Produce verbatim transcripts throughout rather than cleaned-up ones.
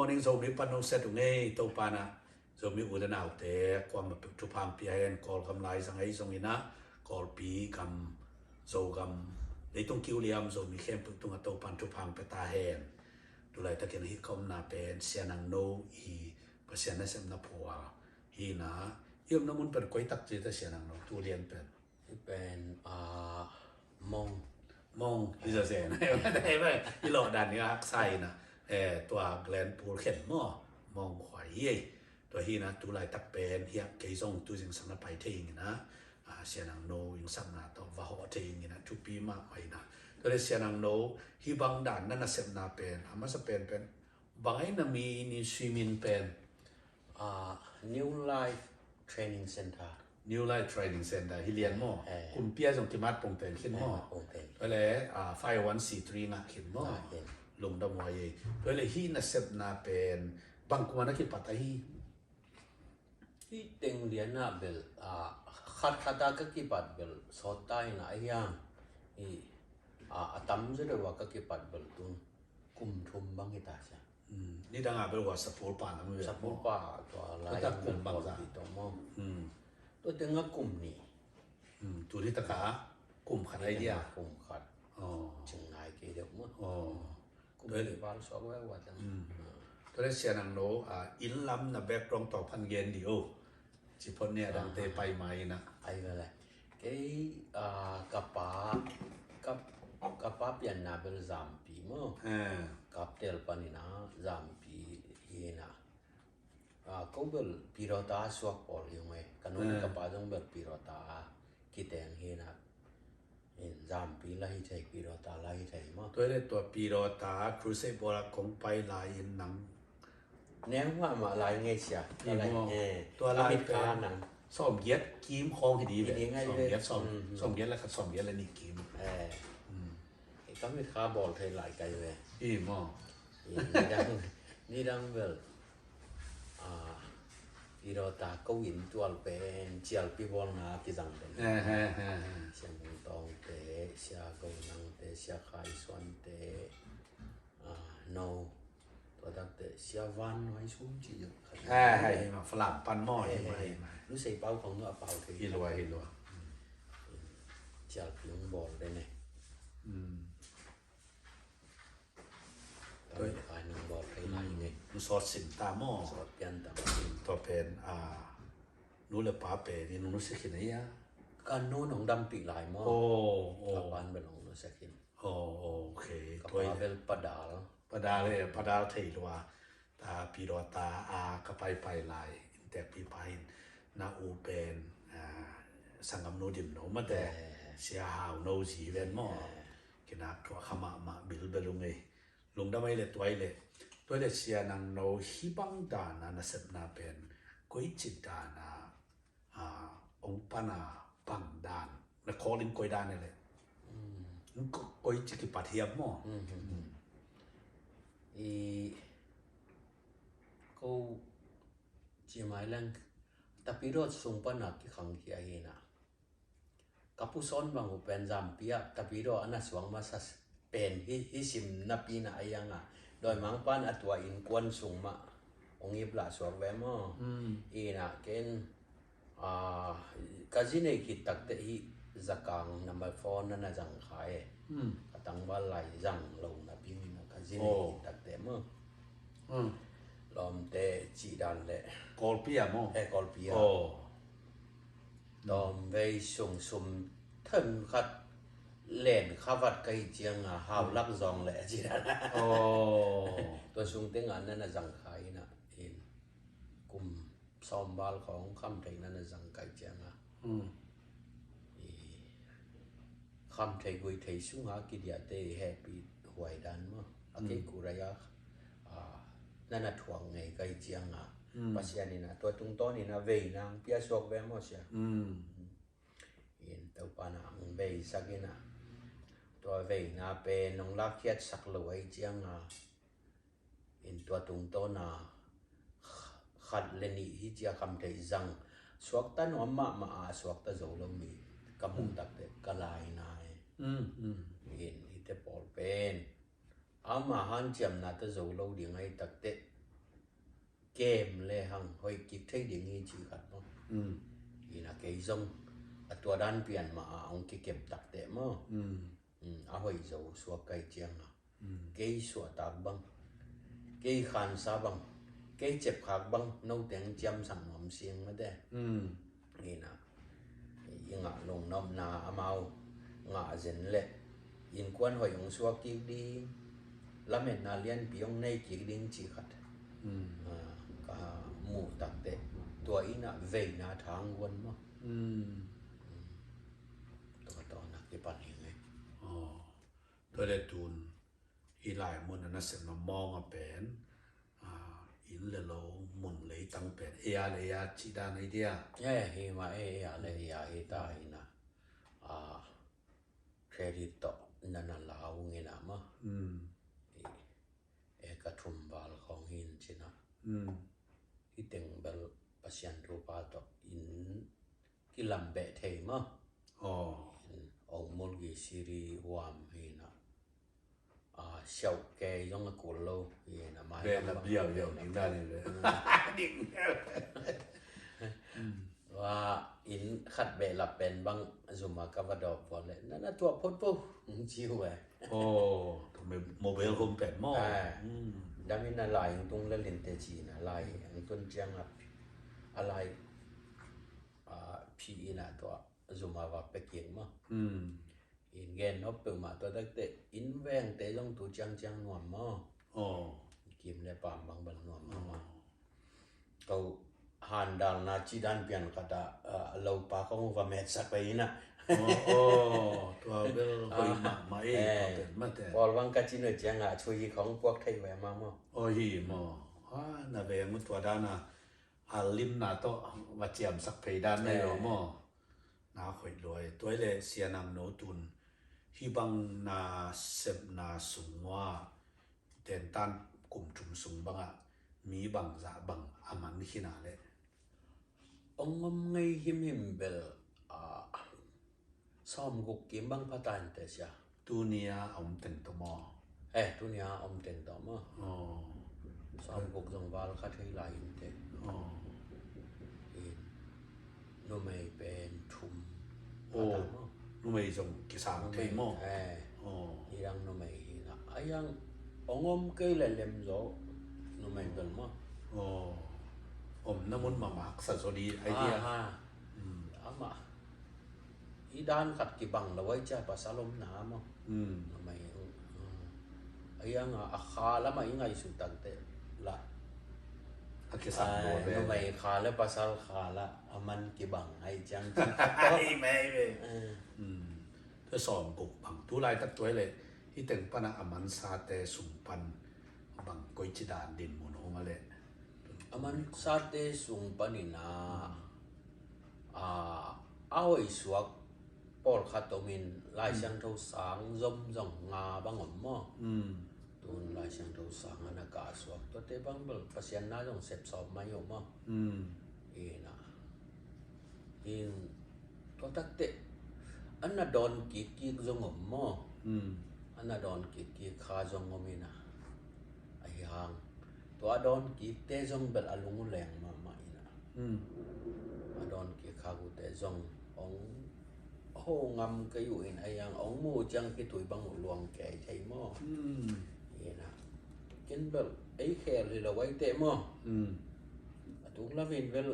Morning Zomi pan hong set uh ngei, Topa in ah Zomi u le naute kuamah peuh thupha hong pia hen. Kawlgam laizang ahi zongin ah, Kawlpi gam, Zogam, leitung kiu liam Zomi khempeuh tungah Topa in thupha hong pia ta hen. Tulaitakin hih ka omna pen Sia Nang No i Pasian nasepna phua hi in ah, i omna mun pen koi tak ci ta, Sia Nang No, tu lian pen? Hih pen, ah, Mong. Mong hi zazen. I lawh dan i haksa in ah, eh, tua Glenpool khen maw, Mong khua hi ei. Tua hi in ah, tulaitak pen hiah kei zong tu zingsang na pai thei ing in ah, ah, Sia Nang No zingsakna tawh va hawh thei ing in ah, thupi mahmah in ah. Tua leh Sia Nang No, hih bang dan na nasepna pen, a masa pen pen bang ai na mi ni swimming pen? Ah, New Life Training Center. New Life Training Center hi lian maw? Eh. Kumpi a zong kimat pongteng khin maw? Eh, pongteng. Tua leh, ah, five oh one C three ngah khin maw? Ngah khin. Lungdam huai ei. Tua leh hih nasepna pen bang kum a na kipat ahi? Hih teng lian ah bel, ah, khatkhat a ka kipat bel sawt ta in ah, ahi hang. Hih, ah, a tamzaw deuh a ka kipat bel tun kum thum bang hi ta sia. Hmm. Nidang a bel hua sapul pa na mu bel. Sapul pa tua lai tak kum bang za. Pi tawh maw. Hmm. Tua teng a kum nih. Hmm. Tuni tak a kum khat ahi dia. Kum khat. Oh. Cing nai kei deuh maw. Oh. Kum nih val suak veve teng. Hmm. Tua leh Sia Nang No, ah, inn lam na background tawh pan gen dih o. Ci phot ni a dangte pai mai in ah. Ai vele. Kei, ah, ka pa, ka, ka pa pianna bel Zampi maw. Eh. Kaptel panin ah Zampi hi in ah. Ah, ko bel Pidawta suak pawl hi ung ei. Ka nu le ka pa zong bel Pidawta kiteng hi in ah. In Zampi la hi thei, Pidawta la hi thei maw. Tua leh tua Pidawta crusade bawl a kong pai lai in nang neng mahmah lai ngei sia. Tua lai, eh, tua lai pen sawmgiat kim khawng hi di ve. Hi di ngai ve. Sawmgiat, sawm, sawmgiat le khat, sawmgiat le nih kim. Eh. Hmm. Ka mitkha bawl thei lai kai ve. Hi maw. Nidang, nidang bel. Ah, Pidawta ko inn tual pen cialpi bawlna kizang pen. Eh, eh, eh, eh. Sia Mung Tawng te, Sia Go Nang te, Sia Khai Suan te, ah, No. Tua takte Sia Van Nuai Sum ci zong khat. Eh, eh, hi ma, Falam pan maw, hi ma, hi ma. Lusei pau khong a pau thei. Hi lua, hi lua. Cialpi hong bawl den e. Hmm. Tua hi. Tua hi nang bawl thei lai ngei. Sawt sim ta maw? Sawt pian ta maw? Tua pen, ah, nu le pa pen i nung nusia khin a hia? Ka nu nong dampih lai maw? Oh, oh. Ka pa in bel nong nusia khin. Oh, oh, ok. Ka pa bel Padal. Padal, eh, Padal thei lua. Ta Pidawta a ka paipai lai inntekpi pa in na u pen, ah, sanggamnu Dim No mate. Eh. Sia Hau No zi ven maw? Eh. Kinak thuak kha mahmah bilbel ung ei. Lungdam ei le tua ei le. Tua ei le Sia Nang No hih bang dan a nasepna pen koici dan a, ah, hong pan a bang dan na calling koi dan ei le. Mm. Ko-, koici kipat hiam maw? Mm, mm, mm. I ko ci mai leng Tapidaw sung pan a kikhang khia hi na. Ka pu Sawn bang uh pen Zampi ah Tapidaw a na suak masa pen hi, hi sim napi na a iang a. Dawimangpa in a tua innkuan sung mah hong ip lah suak ve maw. Mm. Ina ken, ah, ka zi nei khit takte hi Zakang number four na na zang kha e. Mm. Ka tangval lai zang lo napi na ka zi nei khit takte maw. Mm. Lawmte cih dan le. Kawlpi ah maw? Eh, Kawlpi ah. Oh. Tawmvei sung sum thon khat len kha vat ka hih ciang a, hau lak zawng leh a ci dan a. Oh. Tua sung teng a na na zang kha in a, in kum sawm val khawng kham thei na na zang ka hih ciang a. Hmm. I kham thei gui thei sung a kidiate i hehpih huai dan maw. A kei kurai a, a, na na thuak ngei ka hih ciang a. Hmm. Pasian in a tua tungtawn in a veina hong pia suak ve maw sia. Hmm. In Topa na hong veisak in a. Tua veina pen hong lakkhiatsak lo a hih ciang a. In tua tungtawn a khat le nih hi cia kham thei zang. Suakta nuam mahmah a suakta zo lo mi ka muh takte ka lai nai. Mm, mm. In hite pawl pen ama hanciamna ta zo lo ding ahi takte kem le hang hoih kik thei ding hi cih khat maw. Ina kei zong a tua dan pian mah a hong kikem takteh maw. A hoih zo suak kai cianga kei suahtak bang, kei khansa bang, kei cepkhak bang, noteng ciamsak nuam sing mate. Ina i ngah lungnopna amau ngah zen le innkuan hoih hong suak kik ding, lametna lianpi hong nei kik ding cih khat ka muh takteh tua ina veina thang guan maw. Tua tawh na kipan hi ngei. Tua le tun hi lai mun a nasepna mawng a pen inn le lo mun leitang pen ei a le ei a cih dan ei dia. Hi mah ei a le ei a hi ta ina. Credit tawh na na lau ngina mah. Eka thum val khawng hin cina. Hiteng bel Pasian thupha tawh inn kilam beh thei mah. Ong mulgi siri huam hina. Siauh kei zong a kul lo hina mai. Beh la biau biau ding dan hi ve. Ding. Wa in khat beh lap pen bang zuma ka va dawp vua le na na tuah phot po. Ci hu e. Mobile home pen maw. Dangin a lai tung le linte ci na lai ang tun ciang a lai phi ina tua zuma va peking maw. In gen nop peuhmah tua takte in vengte zong tu ciangciang nuam maw. Kim le pam bangbang nuam maw. Ko handalna cidan pian khat ah a lopa kong va metsak pai ina. Tua bel hoi mahmah e. Paul bang ka cin uh ciangah chui kong puak thei ve mah maw. Aw hi maw. Na veng uh tua dana a limna tawh va ciamsak phei dan na hi lo maw. Na khoih luai tuai le sianang no tun hi bang na sepna sung ua tentan kum thum sung bangah mi bang zah bang a man khina le. Ong om ngei himhim bel a sawmguk kim bang pha ta in te sia. Tunia a om teng tawh maw. Eh tunia a om teng tawh maw. Sawmguk zong val kha thei lai in te. Numei pen thum. Numei zong kisang thei maw. Hi dang numei hi na a yang ong om kei le lem zo. Numei bel maw. Om na mun mamak sa zo di ai dia. Amah i dan khat kibang lo ai cia pasal om na maw. Numei a yang a kha lamah i ngaihsut takte lah. Numei kha le pasal kha lah a man kibang ai ciang ciang. Tua sawmguk bang tu laitak tuai le hiteng pana a mansate sung pan bang koici dan din mun hong a le. A mansate sung panin a a hoih suak pawlkhat omin Lai Siangtho sang zom zong nga bang om maw. Tun Lai Siangtho sang a na kah suak tuate bang bel Pasian na zong sepsawp mai om maw. Ina in tua takte a na dawn kikkik zong om maw. A na dawn kikkik kha zong om ina. Ahi hang tua a dawn kikte zong bel a lung uh leng mahmah ina. A dawn kik kha kute zong ong ho ngam kei uh in ahi hang ong mu ciang kitui bang uh luang kei thei maw. Ina ken bel ei khel hi lo ai te maw. A tung lamin bel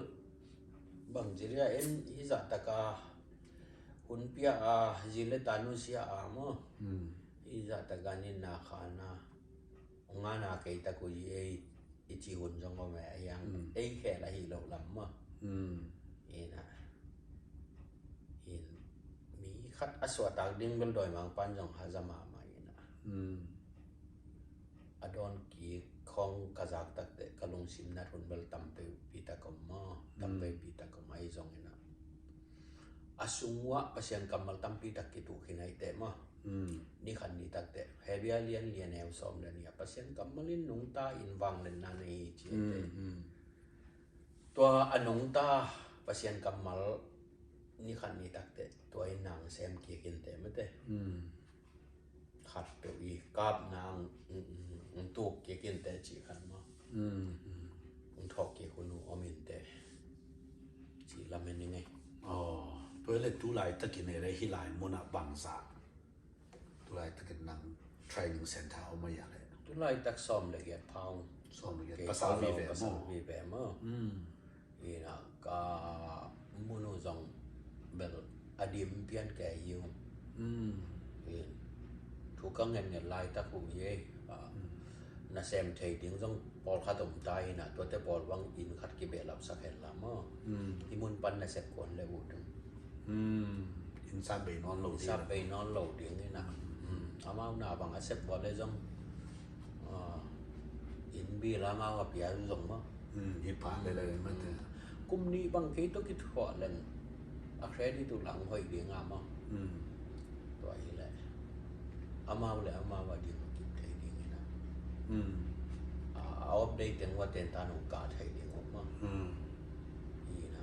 bang ziria en hi zah taka hun pia a zi le ta nusia a maw. Hi zah taka nin na kha na ong ngana kei tak uh hi ei i ci hun zong om e a hiang ei khel ahi lo lam maw. Ina in mi khat a suahtak ding bel dawimang pan zong haza mahmah ina. A dawn kik khong ka zak takte ka lungsim nat hun bel tam peuhpi tak om maw. Tam peuhpi tak om ahi zong ina a sung uah Pasian kammal tampi tak kituh khin ahi teh maw. Ni khat ni takte Hebia lian lian eu sawm le ni a Pasian kammal in nungta in vanglenna nei hi ci ahi teh. Tua a nungta Pasian kammal ni khat ni takte tua in nang sem kik in teh mate. Khat peuh i kapna ang tuk kik in teh cih khat maw. Ang tho Tua le tu laitakin e le hih lai munah bangzah tu laitakin nang training center a om a ia le? Tu laitak sawm le giat pound. Sawm le giat. Kei pasal vive maw? Pasal vive maw? Ina ka mun uh zong bel a dim pian kei hi uh. In thu ka ngen ngen laitak uh hi ei. Nasem thei ding zong pawlkhat om ta hi na, tuate pawl bang inn khat kibehlap sak hen la maw? Hih mun pan nasep kuan le uh ding. Inn sap bei nawn lo ding. Sap bei nawn lo ding hi na. Amau na bang a sep kuan le zong inn bil amau a pia zong maw? Hi pha le le mate. Kum nih bang kei tawh kithuah leng a credit uh lang hoih ding a maw? Tua hi le amau le amau a ding kip thei ding hi na. A update teng ua ten ta nong kah thei ding uh maw? Hi na.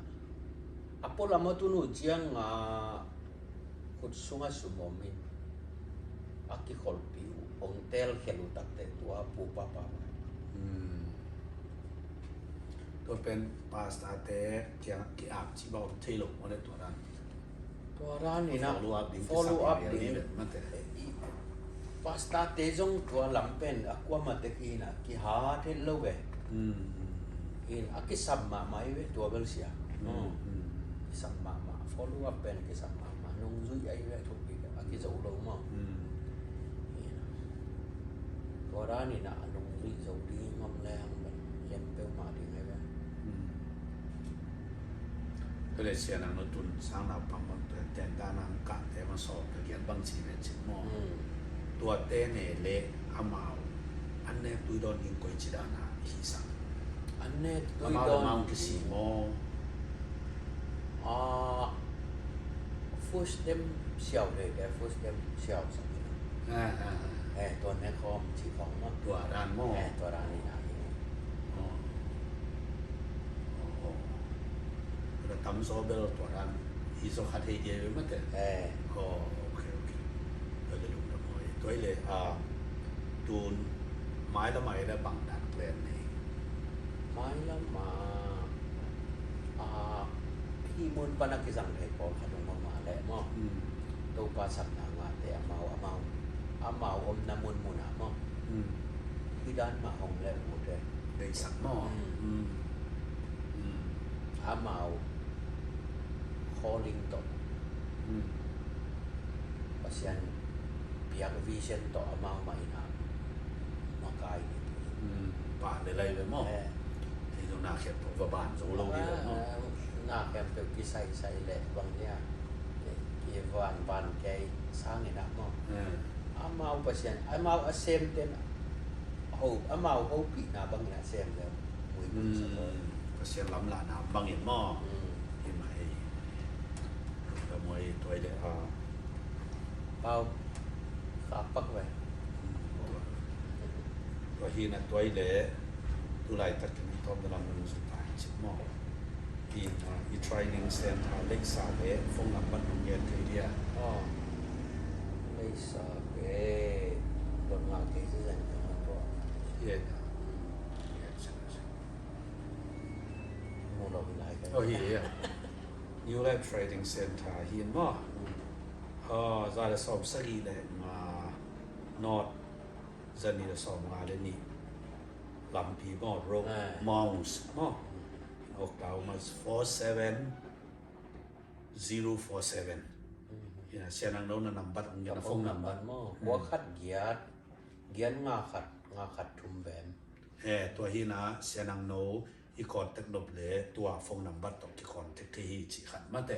A pualam a tun uh ciang a khut sungah sum om in a kikholpih uh ong telkhel uh takte tua pu papa mah. Tua pen pastor te kiang ki-ap ci ba om thei lo maw le tua dan? Tua dan ina follow up ding, follow up ding. Pastor te zong tua lam pen a kuamah tek hi na kihat het lo ve. In a kisam mahmah hi ve tua bel sia. Kisam mahmah, follow up pen kisam mahmah. Nungzui ahi ve thuk hi a kizo lo maw? Tua dan ina a nungzui zo ding om leng bel lem peuhmah ding ahi ve. Tua le sia nang no tun sang naupang bang tua ten dan ang kah te ma sawm ka giat bang ci ve cin maw? Tua te ne le amau an nek tui dawn ding koi ci dan a hi sang? An nek tui dawn amau le amau kisi maw? First dem siau le le first dem siau sang. Eh, tua ne khawm ci khawm maw? Tua dan maw? Eh, tua dan ni na. Tua tamzaw bel tua dan hi zaw khat hei dia bel mate. Eh. Oh, okay, okay. Tua le lungdam hoi. Tua hi le, ah, tun mailam ah hi le bang dan plan nei? Mailam ah, ah, hih mun pan a kizang thei pawlkhat hong om a leh maw? Topa sapna ngahte amau, amau, amau omna munmun ah maw? Hih dan mah hong leh uh te. Deihsak maw? Amau calling tawh. Pasian piak vision tawh amau mah in a makai ni. Pah le lai ve maw? Eh. Hei zong na khempeuh va ban zo lo ding ve maw? Na khempeuh kisaisai leh bang nia kivanvan kei sangin ah maw? Amau Pasian, amau a semten ho, amau hopihna bangin a sem leh muipun sa tawi. Pasian lamlahna bangin maw? Hi mah ei. Ka muai tuai leh a pau kha pak ve. Tua hi na tuai leh tu laitak in tawm dalam nung sa tai cik maw? I training center leisa le phone number nung ngen kei dia. Leisa le dot nga kei sa zan ka ma tua. Ye na. Mu lo hi lai ka. Oh, hi ya. New Life Training Center hi maw? Za le sawm sagih le nga North, za nih le sawm nga le nih lampi maw, Road Mawng maw? Oklahoma four seven zero four seven. Ina Sianang No na nambat ang gina phone number maw? Kua khat giat giat nga khat nga khat thum bem. Eh, tua hi na Sianang No i contact nop le tua phone number tawh ki contact thei hi ci khat mate.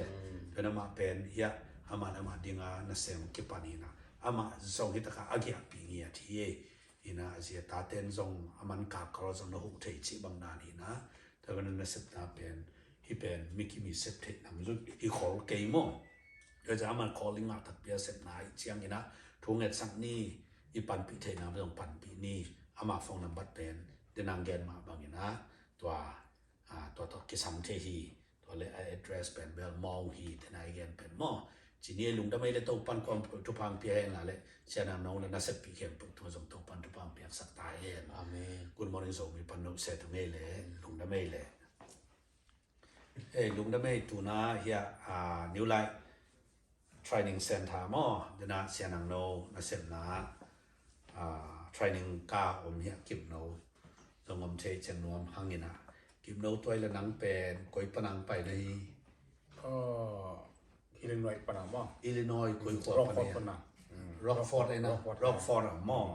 Pen amah pen hia amah amah dinga nasem kipan hi na amah zong hi taka a giahpih ngiat hi ei. Hi na a zia taten zong a man kak kal zong na huh thei cih bang dan hi na. Tua pen na sepna pen hi pen mi kimi sep theih nam zut hi khol kei maw? Tua zia a man khol i ngah takpi a sepna hi ciang hi na thu ngetsak ni i panpih theih nam zong panpih ni. Ama phone number pen denang gen mah bang hi na tua tua tawh kisam thei hi. Tua le a address pen bel Mawng hi tena i gen pen maw? Ci ni ei lungdam ei le Topan kong thupha pia hen la le Sianang No le na seppih khempeuh tung zong Topan thupha piaksak ta hen. Amen. Good morning Zomi pan no se tung ei le lungdam ei le. Ei, lungdam ei. Tuna hiah, ah, New Life Training Center maw, dena Sia Nang No nasepna, ah, training ka om hiah, Kipno. Zong om thei ciang nuam hangin ah. Kipno, tua i le nang pen koi pana pai na hi? Ah, Illinois pana maw. Illinois, koi khua pana? Rockford pana. Mm. Rockford, Rockford, eh, na? Rockford, eh. Rockford, ah, maw.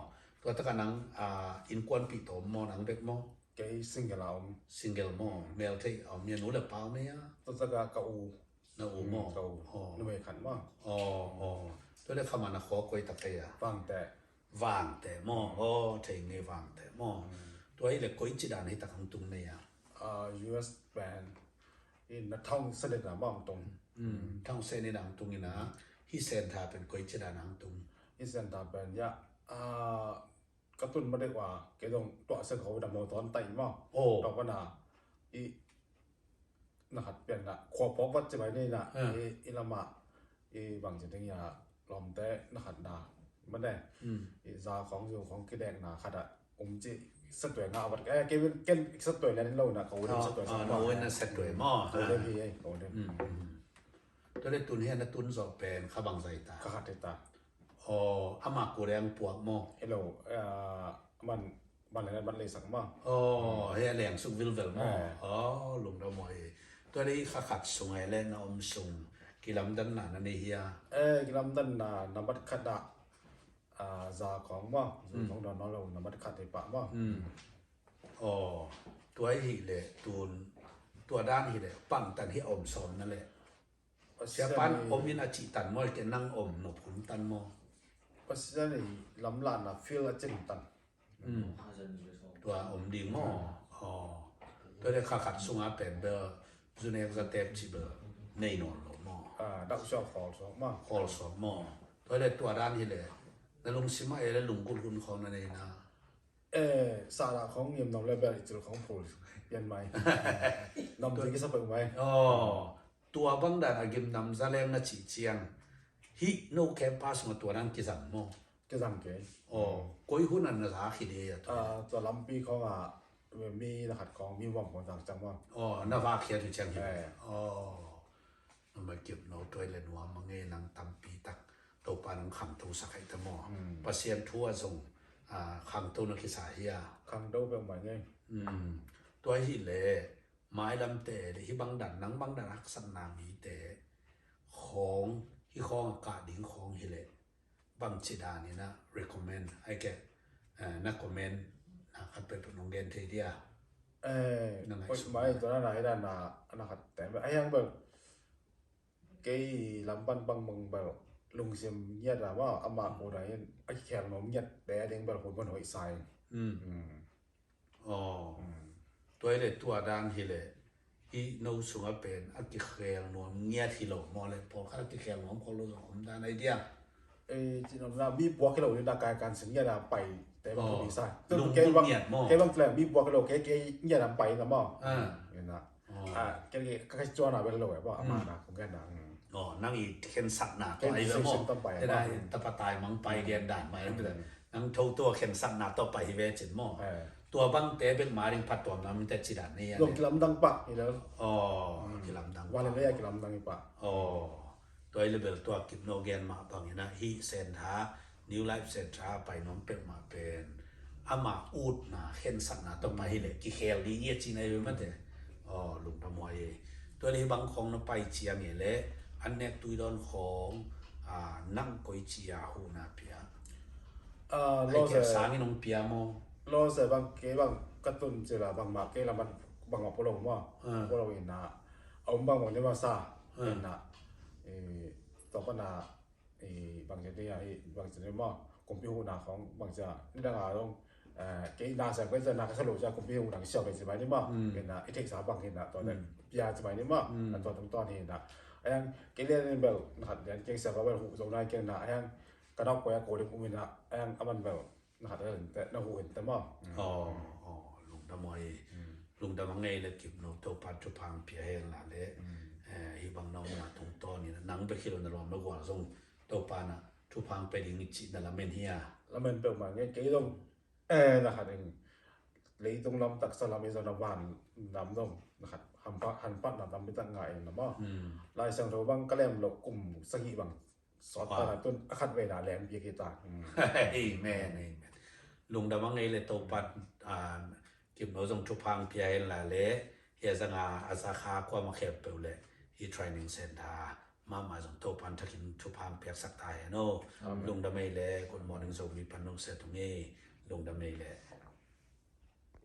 Tua taka nang, ah, innkuanpih tawh om maw, nang bek maw? Kei single a om. Single maw. Mm. Mel thei a om hia, nu le pa om hia? Tua taka ka u. Na u maw? Mm, ka u. Aw. Numei khat maw. Aw, aw. Tua le kha mah na khua koi tak kei a? Vangteh. Vangteh maw. Mm. Aw, thei ngei, Vangteh maw. Mm. Tua hi le koi ci dan hi tak hong tung na hia? Ah, U S pen in na Towson in a maw hong tung. Mm, Towson in a hong tung in a, hih center pen koi ci dan a hong tung? Hih center pen, ya, ah, ka tun ma deuh a, kei dong tuah sek ho dam ho tawn tai maw. Oh. Tua pana, i, na khat pian na, khua phawk vat ci bai ni na, ah, i, i lama, i bang ci ding ya, lawmte na khat na, ma ne. Hmm. I za khawng, zu khawng kidekna khat a, um ci, sa tuai nga vat, eh, kei, ken sa tuai lian lo na, ka u dem sa tuai sa na, u na sa tuai maw. Ka u dem hi, eh, ka u dem. Hmm, hmm. Tua le tun hian a tun zawh pen kha bang zai ta? Kha khat hi ta. Aw, amah kua leng puak maw? Hello, ah, man, man leng, man lei sak maw. Aw, hei a leng suk vilvel maw? Eh. Aw, lungdam maw hi. Tua le kha khat sung ai le na om sung kilamdanna na nei hia? Eh, kilamdanna nambat khat ah, ah, za khawng maw. Zu khawng dawn nawn lo nambat khat hi pah maw. Hmm. Aw, tua hi le tun, tua dan hi le pangtan hi om sawm na le. Siapan om in a cih tan maw, ke nang om nop hun tan maw? Pasian i lamlanna feel a cin tan. Mm. Tua om ding maw? Aw. Tua le kha khat sunga pen bel zu nek za tep ci bel nei nawn lo maw? Ah, dak suak khawl suak maw. Khawl suak maw? Tua le tua dan hi le na lungsim ah e le lunggulh hun khawng na nei na? Eh, sahna khawng ngim nam le bel i cil khawng phul pian mai. Nam ding i sa pek mai. Aw, tua bang dan a gimnam za leng na cih ciang, hih no camp pass ma tua dan kizang maw? Kizang kei. Aw, koi hun an na za khit e a tua? Ah, tua lampi khawng a, mi na khat khawng, mi muam khawng zang ciang maw. Aw, na va khiat hi ciang hi. Eh. Aw. Numei Kipno, tua hi le nuam a ngei, nang tampi tak Topa nang khangto sak hi ta maw. Mm. Pasian thu ah zong, ah, khangto na kisa hi a? Khangto peuhmah ngei. Mm. Tua hi le mailamte le hih bang dan, nang bang dan haksatna mite khawng, hih khawng a kah ding khawng hi le bangci dan in a recommend ai ke, eh, na comment na khat peuhpeuh nong gen thei dia? Eh, nang ai suk mai tua na, na hi dan na, na khat te ai hang bel kei lam pan bang bang bel lungsim ngiat a maw, amah ko na in a kikhel nuam ngiat te ding bel hun man hoih sa in. Mm. Aw. Mm. Tua hi le tua dan hi le hih no sungah pen a kikhel nuam ngiat hi lo maw le, pawlkhat a kikhel nuam khol lo zong om dan ai dia? Eh, ci nuam na mi puak hi lo ni da kai kan sin ngiat a pai te bang ko ni sa. Lung kei bang ngiat maw? Kei bang tle mi puak hi lo, kei kei ngiat a pai na maw. Ah. Ina. Aw. Ah, kei kei ka kai chuan a bel lo e maw, ama na kong gen na. Mm. Aw, nang i khensatna tawh ai ve maw? Kei decision tawh pai. Tena i tapa tai mang pai gen dan mai. Mm. Nang tho tua khensatna tawh pai hi ve cin maw? Eh. Tua bangte bek ma ding phattuamna mite ci dan nei a. Zong kilamdang pah hi lo. Aw, kilamdang pah. Vale le a kilamdang hi pah. Aw, tua hi le bel tua Kipno gen mah bangin a hih Sentha, New Life Sentha pai nuam peuhmah pen amah utna khensatna tawh pai hi le kikhel ding hi a ci nai ve mate. Aw, lungdam huai e. Tua le hih bang khawng na pai ciang e le an nek tui dawn khawng, ah, nang koi ci a huhna pia? Ah, ai lo ke se sangin hong pia maw? Lo se bang kei bang ka tun cila bang mah kei lam bang bang mah polo maw. Ah. Polo ina a um bang bang ni masa. Ah. Ina, eh, tua pana, eh, bang ci ni a, eh, bang ci ni maw, kumpi huhna khawng bang ci a ni dang a dong, eh, kei na sem kei ci a na ka sa lo ci a kumpi huhna kisiau kei ci mai ni maw. Mm. Ina i theihsa bang ina tua le pia ci mai ni maw. Mm. A tua tungtawn hi ina. Ayang kei lian in bel na khat lian keng sia bel huh zo nai keng na ayang ka nau koi a ko ding um ina ayang aman bel na khat a len te na huh in te maw. Mm. Aw, aw, lungdam huai. Mm. Lungdam a ngei le Kipno, Topa thupha pia hen la le. Mm. Eh, hih bang na omna tungtawn in nang bek hi lo na lawm na gual zong Topa na thupha pe ding i cih na lamen hi a? Lamen peuhmah ngei kei zong. Eh, na khat in leitung lam taksa lam i zong a van lam zong na khat hampa hanpatna tampi tak ngah in na maw. Lai Siangtho bang ka lem loh kum sagih bang sawt ta na tun a khat vei na lem piak hi ta. Amen, amen. Lungdam a ngei le Topan, ah, Kim no zong thupha pia hen la le, hia zanga a za kha kuama khempeuh le hi training center mahmah zong Topan thakin thupha piaksak ta hen aw. Lungdam ei le, good morning Zomi pan nong se tung ei. Lungdam ei le.